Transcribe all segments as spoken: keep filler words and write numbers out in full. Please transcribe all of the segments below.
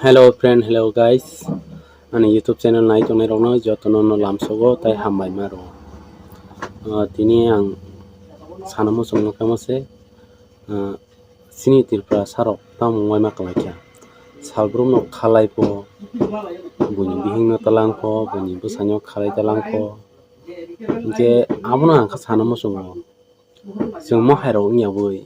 Hello friend, hello guys. Ani YouTube channel nai tongnai rokno jotono no lamsogo tai hambai ma rwo. Ah, tini ang sana muchung no kamo se, ah, chini Tripura sarok tamo wngma kwlai kha. Salbrum no khalai po, buini bihik no talang po, buini bwsai no khalai talang po. Hinkhe abono ang kha sana muchungo. Chwng mohai rok wngya bwi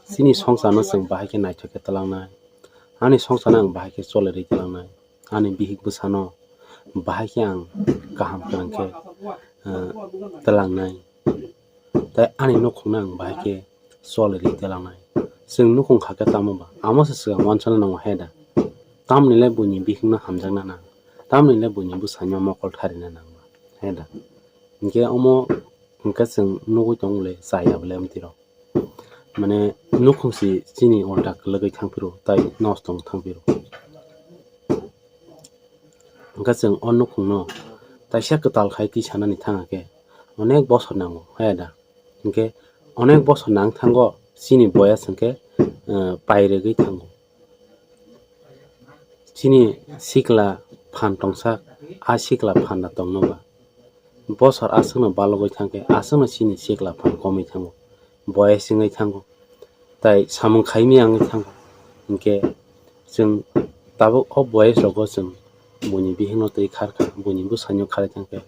chini songsar no chwng bahai khe naithok khe talangnai. Ani songsar no ang bahai khe cholerwi talangnai. Ani bihik bwsano bahai khe ang kaham kwrwng khe, ah, talangnai. Tai ani nukhungno ang bahai khe cholerwi talangnai. Chwng nukhung kha khe tamo ba? Amo se swkang uansukna nango he da? Tamni le buini bihikno hamjakna nang? Tamni le buini bwsaino mokol tharina nang ba? He da? Hinkhe omo hinkhe chwng nugwi tongo le chaya bole amtwi rok. Mane nukhung si chini ulta kwlwgwi thang phiro tai nosto wng thang phiro. Hinkhe chwng o nukhungno taisa kwtal khai twi sanani thang khe onek bosor nango, he da? Hinkhe onek bosor nang thango chini boyas hinkhe, eh, pairwgwi thango. Chini sikla phan tongsa, a sikla phan da tongno ba? Bosor aswkno balogwi thang khe aswkno chini sikla phan komwi thango, boyas wngwi thango, tai samung khaimya wngwi thango. Hinkhe chwng tabuk o boyas rogo chwng buini bihikno twi khar kha, buini bwsaino kharwi thang khe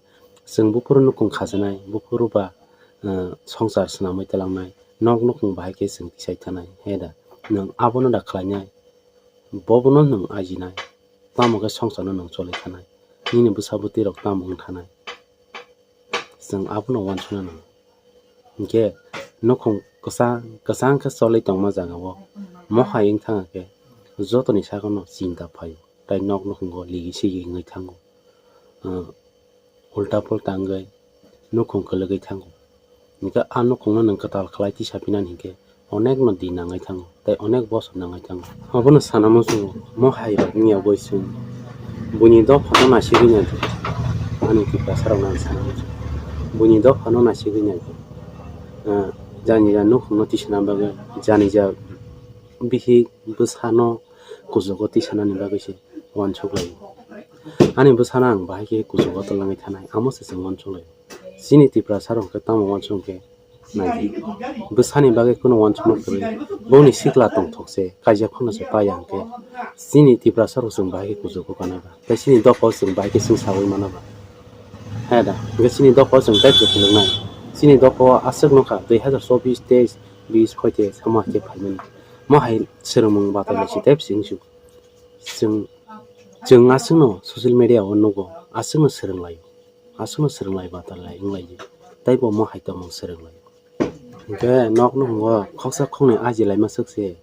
chwng buphuru nukhung khajanai, buphuru ba, eh, songsar swnamwi talangnai, nok nukhung bahai khe chwng tisai thanai, he da? Nwng abono da khlainai? Bobono nwng ajinai, tamo khe songsarno nwng choli thanai, nini bwsa bwtwi rok tamo wng thanai, chwng abono uansukna nango. Hinkhe nukhung kwchang kwchang khe choli tongma jagao mohai wng thang khe jotoni sakono chinta phaio, tai nok nukhungo ligi sigi wngwi thango. Ah, ulta pulta wngwi nukhung kwlwgwi thango. Hinkhe a nukhungno nwng kwtal khlai tisa pinani hinkhe onekno din nangwi thango, tei onek bosor nangwi thango. Abono sana muchungo, mohai rok wngya boi chwng buini dophano nasigwi naidi. Ani Tiprasa rokno ang sana muchungo, buini dophano nasigwi naidi. Ah, janija nukhungno tisana bagwi, janija bihik bwsano kuchugo tisanani bagwi se uansuk laio. Ani bwsano ang bahai khe kuchugo twlangwi thanai, amo se chwng uansuk laio. Chini Tiprasa rok khe tamo uansuk khe nai di. Bwsani bagwi kheno uansukma kwrwi. Bongni sikla tongthok se, kaijak phano se paiya hwnkhe. Chini Tiprasa rok chwng bahai khe kuchugo kana ba? Tei chini dophao chwng bahai khe chwng sawi mano ba? He da, hwnkhe chini dophao chwng tei se phunuknai. Chini dophao aswk nokha, dui hazar chobbish, teis, bis, khoite, samo hai khe phaimani. Mo hai swrwngmung batai lai si tei se wngsu. Chwng, chwng aswkno social media o nugo, aswkno swrwng laio. Aswkno swrwng lai batai lai wng laio. Tei bo mo hai tongmung swrwng laio. Hinkhe nok nukhungo khoksa khoknwi aji laima swk se,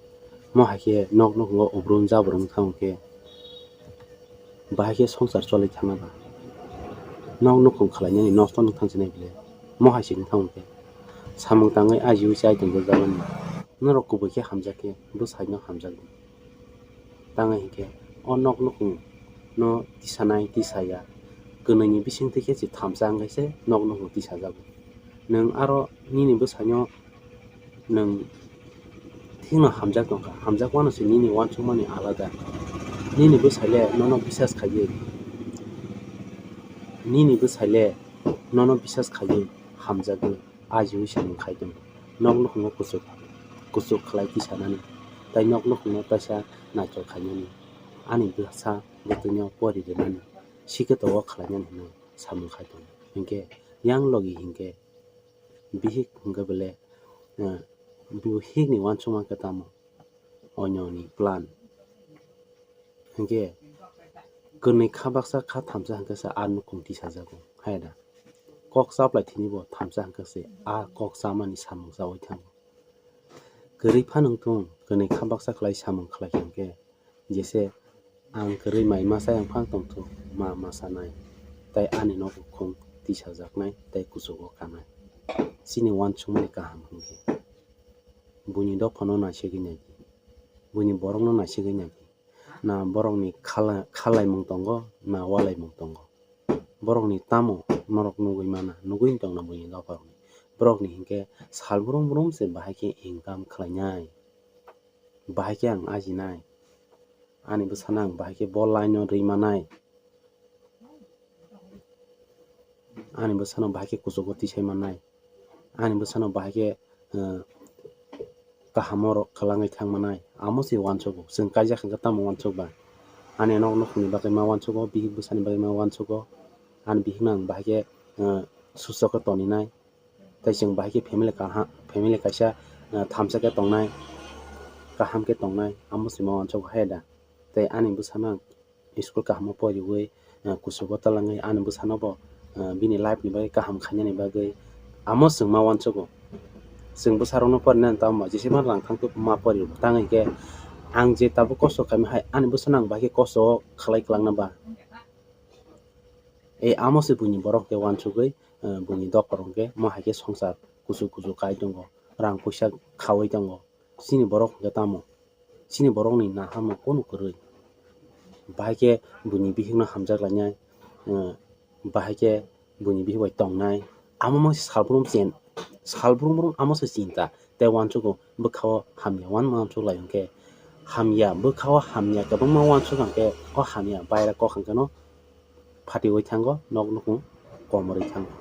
mo hai khe nok nukhungo ubrum jabrum wng thang khe, bahai khe songsar choli thangna ba? Nok nukhung khlainani nosto wng thang sinai bile, mo hai se wng thang khe, samung tangwi ajiui chai tongjakmani. Norok kubui khe hamjak khe, bwsai no hamjak di. Tangwi hinkhe o nok nukhung no tisanai tisaya, kwnwi ni bisingtwi khe se thamsa wngkhe se nok nukhung tisajago. Nwng aro nini bwsaino nwng thikno hamjak tongkha, hamjak mano se nini uansukmani alada. Nini bwsai le nono bisas khaiwi, nini bwsai le nono bisas khaiwi hamjagwi ajiui samung khai tongo. Nok nukhungo kuchuk, kuchuk khlai tisanani, tai nok nukhungo taisa naithok khainani, ani bwsa bwtwino pori rwnani, sikhe togo khlainani hwnwi samung khai tongo. Hinkhe yang logi hinkhe bihik hinkhe bele, eh, bihikni uansukma khe tamo? Oinoni plan. Hinkhe kwnwi kha baksa kha thamsa hinkhe se a nukhung tisajago, hai da? Kok chaplai thini bo thamsa hinkhe se a kok chamani samung chaui thango. Kwrwi phano wng thung, kwnwi kha baksa khlai samung khlai kha hinkhe, jese ang kwrwi mai masa yang phang tongthung, ma masa nai, tai ani nok bukhung tisajaknai tei kuchugo kanai. Chini uansukmani kaham hinkhe buini dophano naisigwi naidi, buini borokno naisigwi naidi. Na borokni khala-, khalaimung tongo, na walaimung tongo. Borokni tamo norok nugwi mana, nugwi tongna buini dophano. Borokni hinkhe sal brum brum se bahai khe income khlainai. Bahai khe ang ajinai. Ani bwsano ang bahai khe bo line-o rwi manai. Ani bwsano bahai khe kuchugo tisai manai. Ani bwsano bahai khe, eh, kahamo rok kwlangwi thang manai. Amo se uansugo. Chwng kaijak hwnkhe tamo uansuk ba? Ani nok nukhungni bagwi ma uansugo, bihik bwsani bagwi ma uansugo. Ani bihikno ang bahai khe, eh, susto khe toninai. Tei chwng bahai khe family kaha-, family kaisa, eh, thamsa khe tongnai, kaham khe tongnai, amo se ma uansuk hai da. Tei ani bwsano ang school kahamo poriwi, eh, kuchugo twlangwi ani bwsano bo, eh, bini life ni bagwi kaham khainani bagwi amo chwng ma uansugo. Chwng bwsarokno porinani tamo jesa ma rang thang ma pori tangwi khe ang je tabuk kosto khaima hai ani bwsano ang bahai khe kosto khlai kwlangna ba. E amo se buini borok hwnkhe uansugwi, eh, buini dophor hwnkhe mo hai khe swngchar kuchuk kuchuk kai tongo, rang puisa khaui tongo. Chini borok hwnkhe tamo? Chini borokni naharmung kunu kwrwi. Bahai khe buini bihikno hamjak lainai, eh, bahai khe buini bihik bai tongnai. Amo mo salbrum chen, salbrum brum amo se chinta. Tei uansugo bwkha-o hamya uanma uansuk lai hwnkhe, hamya bwkha-o hamya kwbangma uansuk hwnkhe, o hamya baira kok hwnkhe no phatiui thango, nok nukhung komorwi thango,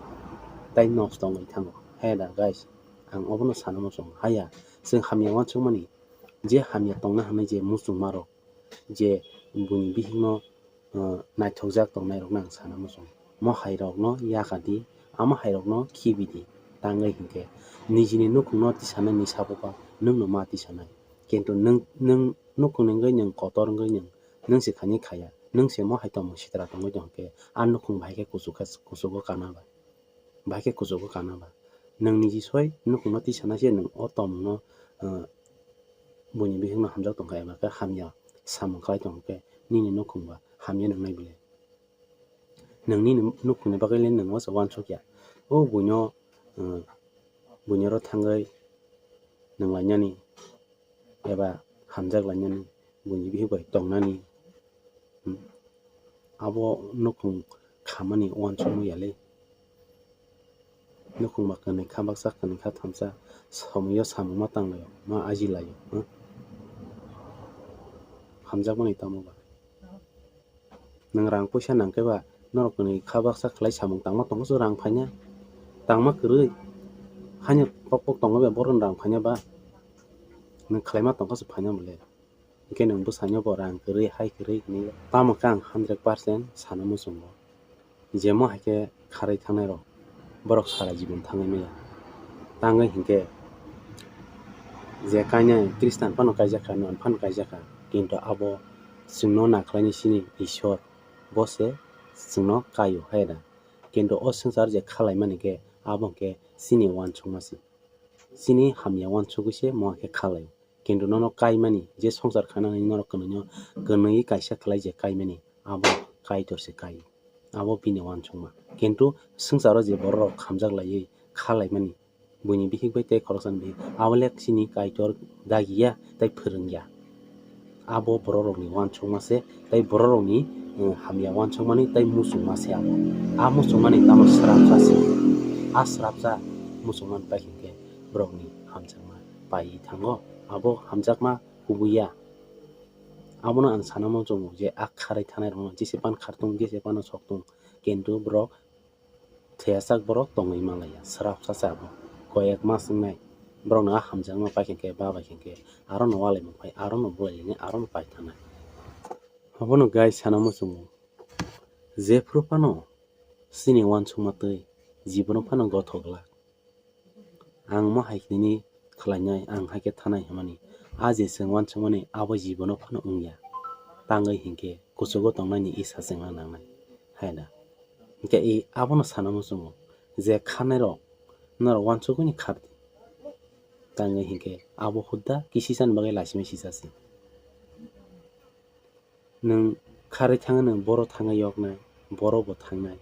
tei nosto wngwi thango. He da guys, ang obono sana muchungo. Haya, chwng hamya uansukmani, je hamya tongna hwnwi je muchungmarok, je buini bihikno, uh, naithokjak tongnairokno ang sana muchungo. Mo hairokno yakadi, amo hairokno khibidi, tangwi hwnkhe nijini nukhungno tisanani saboba nwngno ma tisanai. Kintu nwng, nwng nukhung wngwi nwng kotor wngwi nwng, nwng se khaini khaya, nwng se mo hai tongmung sitra tongwi tongkhe, a nukhung bahai khe kuchuk khe, kuchugo kana ba, bahai khe kuchugo kana ba. Nwng niji soi nukhungno tisanai se nwng o tongmungno, uh, buini bihikno hamjak tongkha eba khe hamya samung khlai tongkhe nini nukhung ba hamya nwngnai bile. Nwng nini nukhungni bagwi le nwng uansuk ya. O buino, uh, buino oro thangwi nwng lainani eba hamjak lainani buini bihik bai tongnani, hmm, abo nukhung khamani uansukma ya le. Nukhung ba kwnwi kha baksa, kwnwi kha thamsa, somoio samung ma tang laio, ma aji laio, hmm? Hamjakmani tamo ba? Nwng rang puisa nang khe ba norok kwnwi kha baksa khlai samung tangma tongo se rang phaina, tangma kwrwi. Haino pok pok tongo be borok rang phaina ba? Nwng khlaima tongkha se phaina bole. Hwnkhe nwng bwsaino bo rang kwrwi hai kwrwi hwnwi tamo khe ang hundred percent sana muchungo. Je mo hai khe kharwi thangnai rok borok sara jibon thangwi maya. Tangwi hinkhe je kainai Christian phano kaijak kha, non phano kaijak kha, kintu abo chwngno nakhlaini chini Ishwar, bo se chwngno kaio hai da. Kintu o swngchar je khalaimani khe abo hwnkhe chini uansukma se, chini hamya uansugwi se mo hai khe khalai. Kintu nono kaimani je swngchar khanani norok kwnwino kwnwi kaisa khlai je kaimani, abo Kaitor se kai. Abo bini uansukma. Kintu swngcharo je borok rok hamjak laiwi kha laimani, buini bihik bai tei khoroksani bihik, abo le chini Kaitor dagiya tei phwrwngya. Abo borok rokni uansukma se tei borok rokni, eh, hamya uansukmani tei muchungma se abo. A muchungmani tamo srapsa se. A srapsa muchungmani pai hinkhe borokni hamjakma pai thango. Abo hamjakma kubuya. Abono ang sana muchungo je a kharwi thanai rokno jese pan khartung, jese pano soktung, kintu borok thwiyasak borok tongwi manlaiya, srapsa se abo. Koyek mas wngnai borokno a hamjakma pai hinkhe, ba bai hinkhe, arono walaimung phai, arono bulai lainai, arono pai thanai. Abono guys sana muchungo, jephru phano chini uansukma twi jibono phano gothok glak. Ang mo hai nini khlainai, ang hai khe thanai hwnmani, a je chwng uansukmani abo jibono phano wngya. Tangwi hinkhe kuchugo tongnani isa chwngno nangnai, hai da. Hinkhe i abono sana muchungo je kharnairok norok uansukgwini khardi. Tangwi hinkhe abo hudda kisisani bagwi laisimai sisasi. Nwng kharwi thangwi nwng boro thangwi yoknai, boro bo thangnai.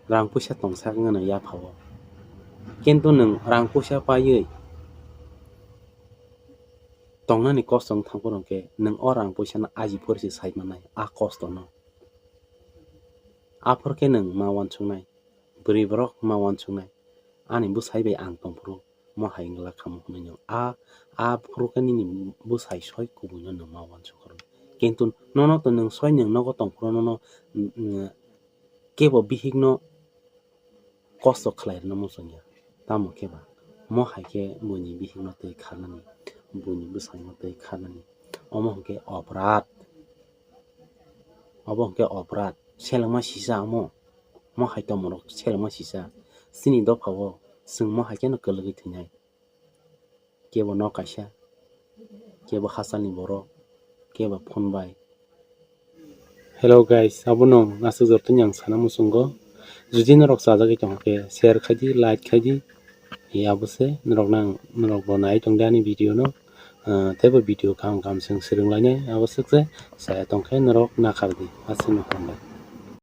Rang puisa tongsak wngwi nwng yaphao. Kintu nwng rang puisa paiwi tongnani kosto wng thangphuru hwnkhe nwng o rang puisano aji phuru se sai mannai, a kostono. Aphuru khe nwng ma uansuknai, bwrwi borok ma uansuknai, ani bwsai bai ang tongphuru Mo hai wngla kha mo hwnwi nwng a, a phuru khe nini bwsai soi kubui no nwng ma uansuk oro. Kintu nono to nwng soi nwng nogo tong phuru nono, mm, mm, kebo bihik no kosto khlai rwna muchung ya. Tamo khe ba mo hai khe buini bihik no twi kharnani, buini bwsai no twi kharnani. Omo hwnkhe oporad. Obo hwnkhe oporad. Selengma sisa omo. Mo hai tongmorok selengma sisa. Chini dophao chwng mo hai kheno kwlwgwi thwinai. Kebo nok kaisa, kebo hachalni borok, kebo phone bai. Hello guys, abono aswk jortoni ang sana muchungo. Jodi norok chajagwi tongkhe share khaidi, like khaidi. E abo se norok nang, norok bo nai tongdi ani video no. Ah, teibo video kaham kaham chwng swrwnglainai, abo swk se saya tongkhe norok nakhardi. Aswkno hambai.